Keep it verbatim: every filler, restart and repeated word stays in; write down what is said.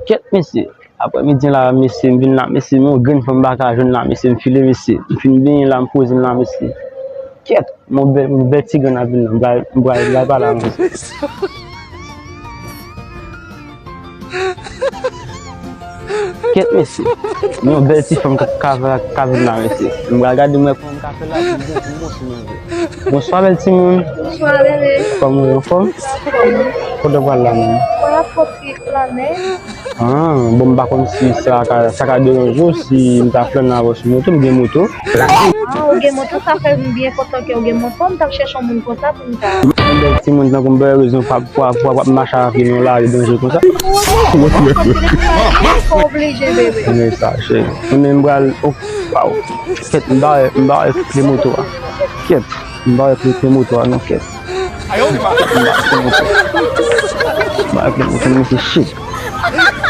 Kèt mesye, aprè midi la mesye, m vin la mesye, m yon grenn fanm m pa ka jwenn la mesye, m file mesye, m fin benyen la, m poze m la mesye. Kèt, m yon bèl, m yon bèl ti grenn ap vin la, m pral, m pral, m pral pale a mesye. Kèt mesye, m yon bèl ti fanm ka, ka, ka vin la mesye, m pral gade m wè kòman m ka fè la pou m bon, pou m bon sou manje. Bonswa bèl timoun. Bonswa bebe. Kòman w ye, anfòm? Kote w pral la menm? Mwen ap fè yon ti flane. Ah, bon, m pa konn si sa ka, sa ka deranje w si m ta flane avè w sou moto, m gen moto. Ah, ou gen moto, sa fè m byen kontan ke ou gen moto, m t ap chèche yon moun konsa pou m ta. Yon bèl timoun tankou m pa gen rezon pa, pa, pa, pa mache avè m nan lari danje konsa. Ou oblije bebe. Men sa, cheri. Mwen menm m pral, oh, waw. Kèt, m pa wè, m pa wè kle moto a. Kèt, m pa wè kle, kle moto a non, kèt. M pa wè kle moto. M pa wè kle moto, men se shit.